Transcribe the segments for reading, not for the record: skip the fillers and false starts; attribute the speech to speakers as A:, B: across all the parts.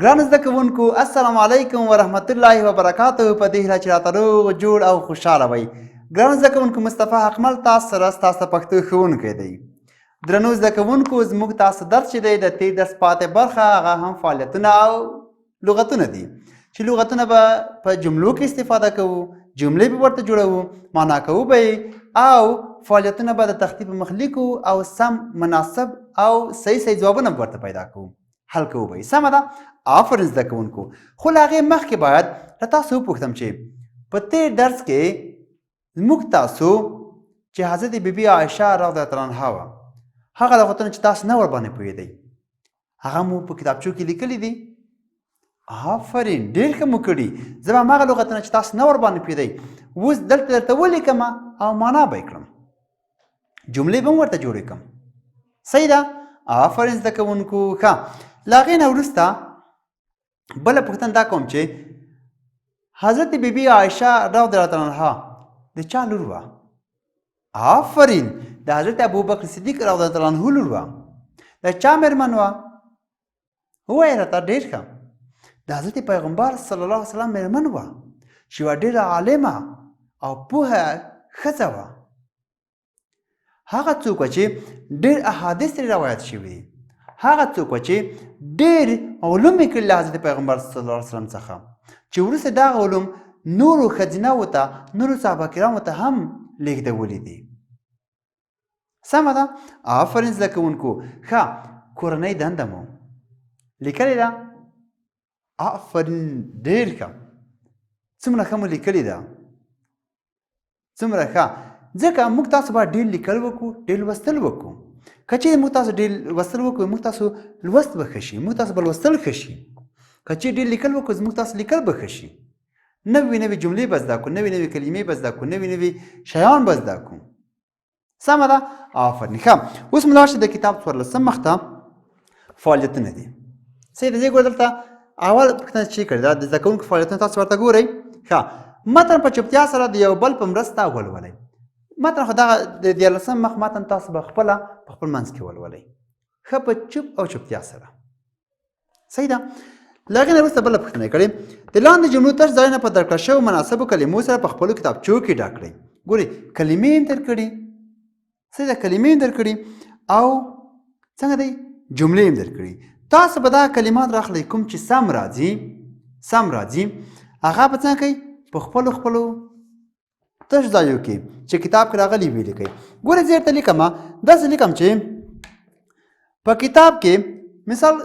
A: ګران زده کوونکو، السلام علیکم ورحمت الله وبرکاته. په دې هیله چې راته روغ جوړ او خوشحاله وئ. ګران زده کوونکو، مصطفی حقمل تاسو سره ستاسو پښتو ښوونکی دی. درنو زده کوونکو، زموږ تاسو درس چې دی د تېر درس پاتې برخه، هغه هم فعالیتونه او لغتونه دي، چې لغتونه به په جملو کې استفاده کوو، جملې به ورته جوړوو، معنا کوو به، او فعالیتونه به د تختې په مخ لیکو او سم، مناسب او صحیح صحیح ځوابونه به ورته پیدا کوو، حل کوو به یې. سمه ده؟ آفرین زده کوونکو. خو له هغې مخکې باید له تاسو وپوښتم چې په تېر درس کې موږ تاسو چې حضرت بیبي عایشه رضی الله عنها وه، هغه لغتونه چې تاسو نه ورباندې پوهېدئ، هغه مو په کتابچو کې لیکلي دي؟ آفرین، ډېر ښه مو کړي. زه به هماغه لغتونه چې تاسو نه ورباندې پوهېدئ اوس دلته درته ولیکم او معنا به یې کړم، جملې به هم ورته جوړې کړم. صحیح ده؟ آفرین زده کوونکو. ښه، له هغې نه وروسته بله پوښتنه دا کوم چې حضرت بیبي عایشه رضی الله عنها د چا لور وه؟ آفرین، د حضرت ابوبکر صدیق رضی الله عنه لور وه. د چا مېرمن وه؟ ووایه راته. ډېر ښه، د حضرت پیغمبر صلی الله علیه وسلم مېرمن وه، چې یوه ډېره عالمه او پوهه ښځه وه. هغه څوک چې ډېر احادیث ترې روایت شوي دي، هغه څوک چې ډېر علوم یې کړي له حضرت پیغمبر صلی الله علیه وسلم څخه، چې وروسته دغه علوم نورو ښځینه ته، نورو صحابه کرامو ته هم لېږدولي دي. سمه ده؟ آفرین زده کوونکو. ښه، کورنۍ دنده مو لیکلې ده؟ آفرین، ډېر ښه، څومره ښه مو لیکلې ده، څومره ښه. ځکه موږ تاسو باید ډېر لیکل وکړو، ډېر لوستل وکړو. که چېرې موږ تاسو ډېر لوستل وکړو، موږ تاسو لوست به ښه شي، موږ تاسو به لوستل ښه شي. که چېرې ډېر لیکل وکړو، زموږ تاسو لیکل به ښه شي، نوې نوې جملې به زده کړو، نوې نوې کلمې به زده کړو، نوې نوې شیان به زده کړو. سمه ده؟ آفرین. ښه، اوس مو لاړ شئ د کتاب 14 مخ ته، فعالیتونه دي. صحیح ده؟ زه ګوره دلته اول پوښتنه چې کړې ده، د زده کوونکو فعالیتونه تاسو ورته ګورئ. ښه، متن په چوپتیا سره د یو بل په مرسته ولولئ. متن خو دغه د 13 مخ متن تاسو به خپله په خپل منځ کې ولولئ، ښه په چوپ او چوپتیا سره. صحیح ده؟ له هغې نه وروسته بله پوښتنه یې کړې، د لاندې جملو تش ځایونه په درکړل شویو مناسبو کلمو سره په خپلو کتابچو کې ډک کړئ. ګورئ، کلمې یې درکړي. صحیح ده؟ کلمې یې درکړي او څنګه دی جملې یې درکړي. تاسو به دا کلمات راخلئ، کوم چې سم راځي، سم راځي هغه به څنګه کوئ؟ په خپلو خپلو تش ځایو کې چې کتاب کې راغلي وي لیکئ. ګورئ، زه درته لیکم، داسې لیکم چې په کتاب کې مثال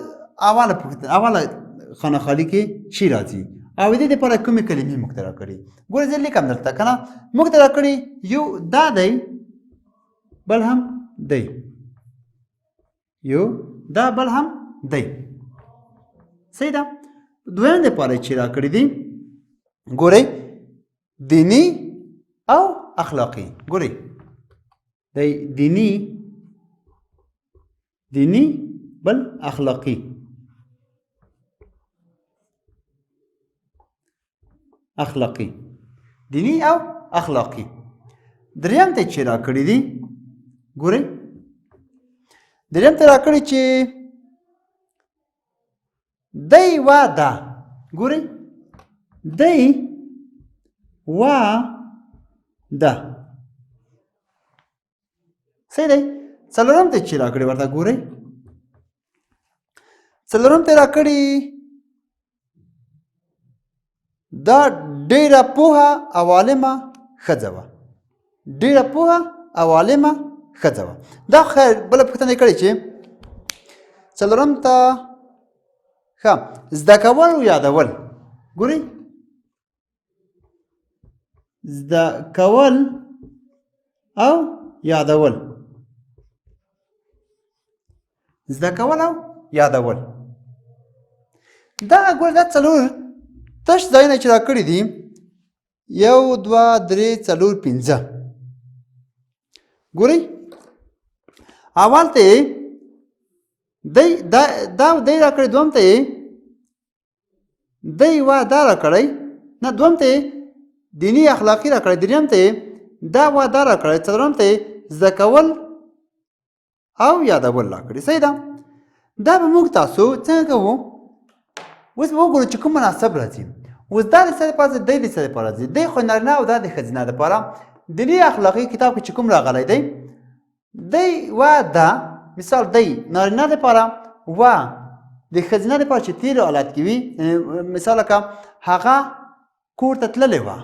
A: اوله پوښتنه، اوله خانه خالي کې چی راځي او د دې لپاره کومې کلمې موږ ته راکړي. ګورئ، زه لیکم درته که نه، موږ ته راکړي یو دا دی، بل هم دی، یو دا بل هم دی. صحیح ده؟ دویم دپاره چې راکړي دي، ګورئ، دیني او اخلاقي. ګورئ، د دیني، دیني بل اخلاقي، اخلاقي، دیني او اخلاقي. دریم ته چې راکړي دي، ګورئ، دریم ته راکړي چې دی وا دا، ګورئ، دی وا دا. صحیح دی؟ څلورم ته چې راکړي ورته ګورئ، څلورم ته راکړي دا ډیره پوهه او عالمه ښځه وه، ډیره پوهه او عالمه ښځه وه. دا خیر، بله پوښتنه یې کړې چې څلورم ته ښه زده کول او یادول. ګورئ، زده کول او یادول، زده کول او یادول. دا ګور، دا څلور تش ځایونه چې راکړي دي، 1، 2، 3، 4، 5. ګورئ، اول ته یې دی دا دا دی راکړی، دوم ته یې دی وا دا راکړی، نه، دوم ته یې دیني اخلاقي راکړی، دریم ته یې دا وا دا راکړی، څلورم ته یې زده کول او یادول راکړي. صحیح ده؟ دا به موږ تاسو څنګه کوو؟ اوس به وګورو چې کوم مناسب راځي. اوس دا د څه لپاره راځي؟ دی د څه لپاره راځي؟ دی خو نارینه او دا د ښځینه لپاره. دیني اخلاقي کتاب کې چې کوم راغلی دی، دی و دا مثال دی نارینه لپاره و د ښځینه لپاره چې تېر حالت کې وي. مثال لکه هغه کور ته تللې وه،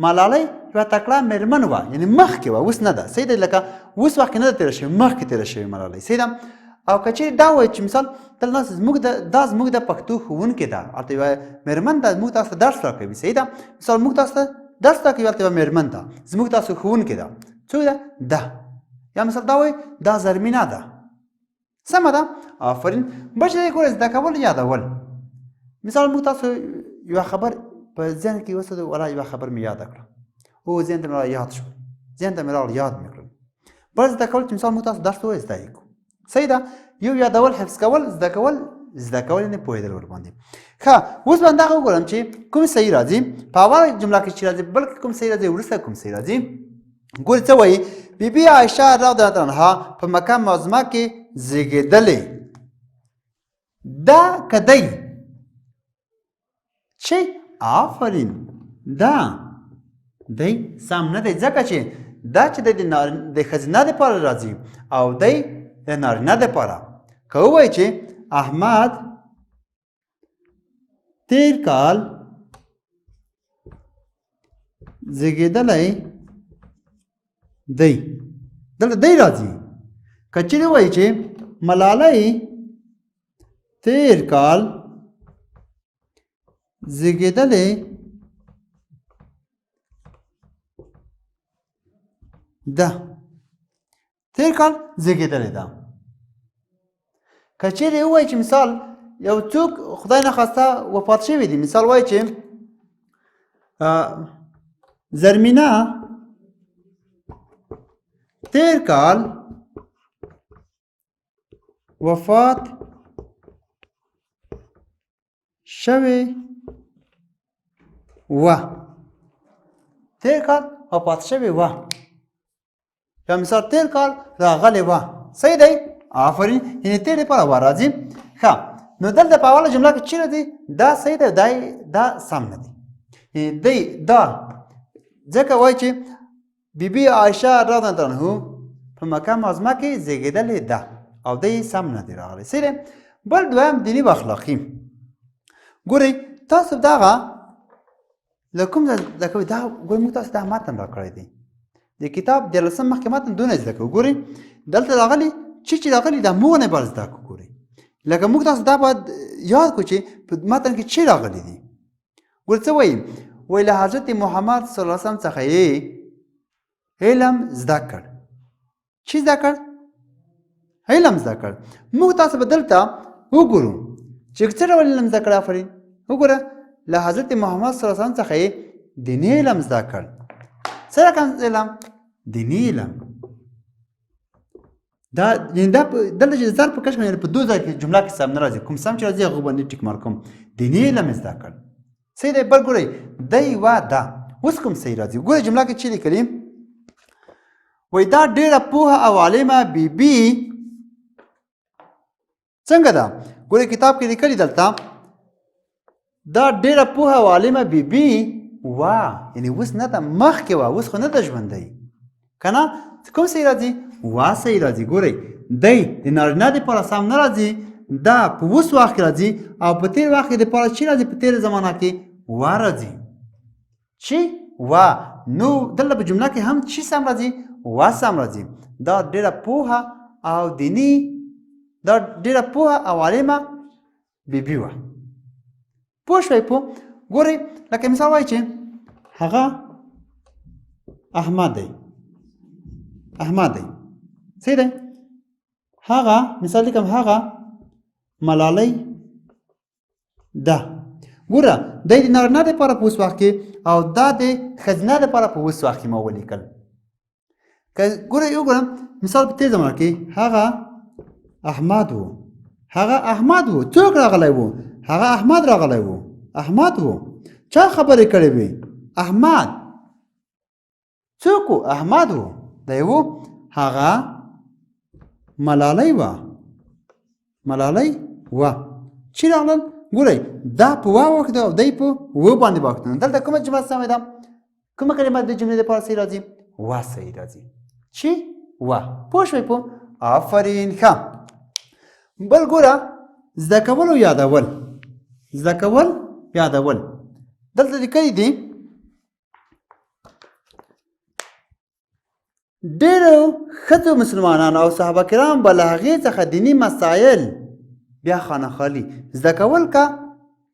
A: ملالۍ یوه تکړه مېرمن وه، یعنې مخکې وه، اوس نه ده. صحیح دی، لکه اوس وخت کې نه ده تېره شوې، مخکې تېره شوې ملالۍ. صحیح ده. او که چېرې دا وایي چې مثال تل ناست زموږ د دا زموږ د پښتو ښوونکې ده، هلته یوه مېرمن ده موږ تاسو ته درس راکوي. صحیح ده. مثال موږ تاسو ته درس راکوي، هلته یوه مېرمن ده زموږ تاسو ښوونکې ده، څوک ده؟ ده. یا مثال دا وایي دا زرمینه ده. سمه ده، آفرین. بل چې ګوره زده کول یادول. مثال موږ تاسو یوه خبر په ذهن کې وساتو، ولا یوه خبر مې یاده کړه، او ذهن ته مې را یاد شو، ذهن ته مې راغله یاد مې کړل. بل زده کول چې مثال موږ تاسو درس ووایو زده یې کړو. صحیح ده. یو یادول، حفظ کول، زده کول، زده کول یعنې پوهېدل ورباندې. ښه، اوس به دغه وګورم چې کوم صحیح راځي. په اوله جمله کې چې راځي، بل کې کوم صحیح راځي، وروسته کوم صحیح راځي. ګوري څه وایي؟ بی بی عایشه رضی الله عنها په مکه معظمه کې زیږېدلې ده که دی؟ چې آفرین، دا دی سم نه دی، ځکه چې دا چې دی د ښځینه دپاره راځي او دی د نارینه دپاره. که ووایي چې احمد تیر کال زیږېدلی دی، دلته دی راځي. که چېرې وایي چې ملالۍ تیر کال زیږېدلې ده، تیر کال زیږېدلې ده. که چېرې ووایي چې مثال یو څوک خدای نخواسته وفات شوی دی، مثال وایي چې زرمینه تیر کال وفات شوې وه، تیر کال وفات شوې وه، یا مثال تیر کال راغلې وه. صحیح دی، آفرین. یعنې تیر لپاره وه راځي. ښه، نو دلته په اوله جمله کې چې راځي دا صحیح دی، دا سم نه دی. یعنې دی دا ځکه وایي چې بی بی عایشه رضی الله عنها په مکه معظمه کې زیږېدلې ده او دی سم نه دی راغلی. صحیح دی. بل دویم دیني و اخلاقي. ګورئ تاسو دغه له کوم ځای زده کوئ؟ دا ګورئ موږ تاسو دا متن راکړی دی، د کتاب دیارلسم مخکې متن دونه زده کوو. ګورئ دلته راغلي چې چې راغلي دا موږ نه باید زده کړو. ګورئ لکه موږ تاسو دا باید یاد کړو چې په متن کې چې راغلي دي. ګورئ څه وایي؟ وایي له حضرت محمد صلی الله علیه وسلم څخه یې علم زده کړ. چی زده کړ؟ علم زده کړ. موږ تاسو به دلته وګورو چې څه ډول علم زده کړ. آفرین. وګوره له حضرت محمد صلی الله علیه وسلم څخه یې دیني علم زده کړ. څه رقم علم؟ دیني علم. دا یعنې دا دلته چې ضرب په کش باندې په دوه ځای کې جمله کې سم نه راځي، کوم سم چې راځي هغه باندې ټیک مارک کوم. دیني علم یې زده کړ. صحیح دی. بل ګورئ دی و دا اوس کوم صحیح راځي. ګورئ جمله کې چې لیکلي وایي دا ډېره پوهه او عالمه بی بی څنګه ده؟ ګورئ کتاب کې لیکلي دلته دا ډېره پوهه او عالمه بی بی وه، یعنې اوس نه ده، مخکې وه، اوس خو نه ده ژوندۍ که نه. کوم صحیح راځي؟ وه صحیح راځي. ګورئ دی د نارینه دپاره سم نه راځي، دا په اوس وخت کې راځي او په تېر وخت کې دپاره چې راځي په تېره زمانه کې وه راځي. چې وه، نو دلته په جمله کې هم چې سم راځي؟ وه سم راځي. دا ډېره پوهه او دیني، دا ډېره پوهه او عالمه بیبي وه. پوه شوئ؟ پوه ګورئ لکه مثال وایي چې هغه احمد دی، احمد دی. صحیح دی. هغه مثال لیکم هغه ملالۍ ده. ګوره دی د نارینه دپاره په اوس وخت کې او دا د ښځینه دپاره په اوس وخت کې ما ولیکل. که ګوره یو ګورم مثال په تېر زمانه کې هغه احمد و، هغه احمد و، څوک راغلی و؟ هغه احمد راغلی و، احمد و. چا خبرې کړې وې؟ احمد. څوک و؟ احمد و. دی و. هغه ملالۍ وه، ملالۍ وه. چې راغلل؟ ګورئ، دا په وا واښته او دی په و باندې واښته. نو دلته کومه جمله سمه ده؟ کومه کلمه د جملې لپاره صحیح راځي؟ وا صحیح راځي. چې وا. پوه شوئ؟ په آفرین. ښه، بل ګوره، زده کول او یادول. زده کول، یادول، دلته لیکلي دي: ډېرو ښځو مسلمانانو او صحابه کرام به له هغې څخه دیني مسایل بیا خانه خالي زده کول که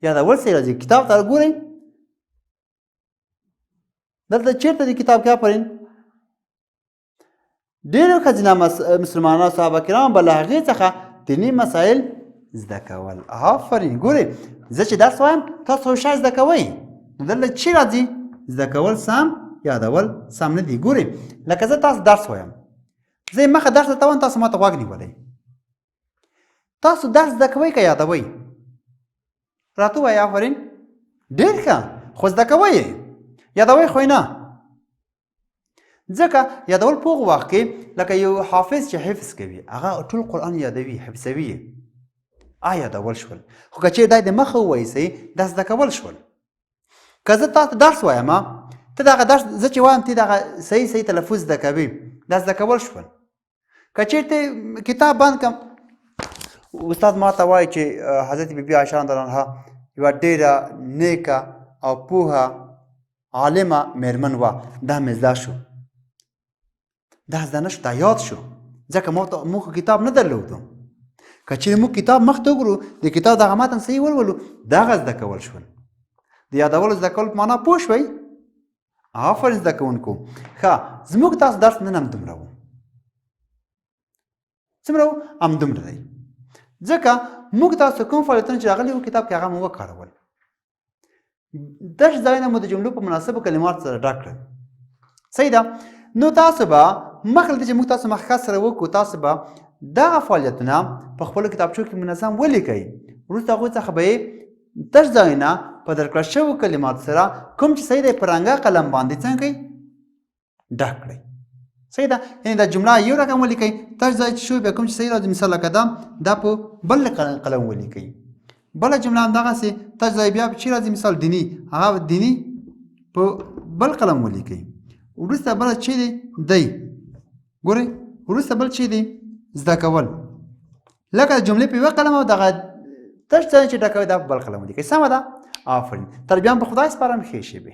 A: یادول صحیح راځي؟ کتاب ته ګورئ، دلته چېرته د کتاب کې؟ آفرین. ډېرو ښځینه مسلمانانو صحابه کرام به له هغې څخه دیني مسایل زده کول. آفرین. ګورئ، زه چې درس وایم تاسو هوښیار زده کوئ. نو دلته چی راځي؟ زده کول سم، یادول سم نه دي. ګورئ، لکه زه تاسو درس وایم، زه یې مخه درس درته وایم، تاسو ماته غوږ نیولی. تاسو درس زده کوئ که یادوئ؟ راته ووایئ. آفرین، ډېر ښه. خو زده کوئ یې، یادوئ خو یې نه، ځکه یادول په هغه وخت کې لکه یو حافظ چې حفظ کوي، هغه ټول قرآن یادوي، حفظوي یې، یادول شول. خو که چېرې دا د مخه ووایي سي، دا زده کول شول. که زه تا ته درس وایم، ته دغه درس زه چې وایم، ته دغه صحیح صحیح تلفظ زده کوي، دا زده کول شول. که چېرته کتاب بند کم، استاد ما ته وایي چې حضرت بیبي عایشه رضی الله عنها یوه ډېره نیکه او پوهه عالمه میرمن وه، دا مې زده شو. دا زده نه شو، دا یاد شو، ځکه موږ کتاب نه درلودو. که چېرې موږ کتاب مخ ته وګورو، د کتاب دغه متن صحیح ولولو، دغه زده کول شول. د یادولو زده کول په معنا پوه شوئ؟ آفرین زده کوونکو. ښه، زموږ تاسو درس نن همدومره و. څومره و؟ همدومره دی، ځکه موږ تاسو کوم فعالیتونه چې راغلي وو کتاب کې، هغه مو وکارول. تش ځایونه مو د جملو په مناسبو کلماتو سره ډک کړل. صحیح ده؟ نو تاسو به مخکې له دې چې موږ تاسو مخکې سره وکړو، تاسو به دغه فعالیتونه په خپلو کتابچو کې منظم ولیکئ. وروسته هغوی څخه به یې تش ځایونه په درکړل شوو کلماتو سره، کوم چې صحیح دی، په رنګه قلم باندې څنګه کوئ؟ ډک کړئ. صحیح ده؟ یعنې دا جمله یو رقم ولیکئ، تش ځای چې شو، بیا کوم چې صحیح راځي، مثال لکه دا، دا په بل قلم ولیکئ. بله جمله همدغسې، تش ځای بیا چې راځي، مثال دیني، هغه دیني په بل قلم ولیکئ. وروسته بله چې دی دی ګورئ، وروسته بل چې دی زده کول، لکه جملې په یوه قلم او دغه تش ځای چې ډکوي دا په بل قلم ولیکئ. سمه ده؟ آفرین. تر بیا په خدای سپارم. ښې شېبې.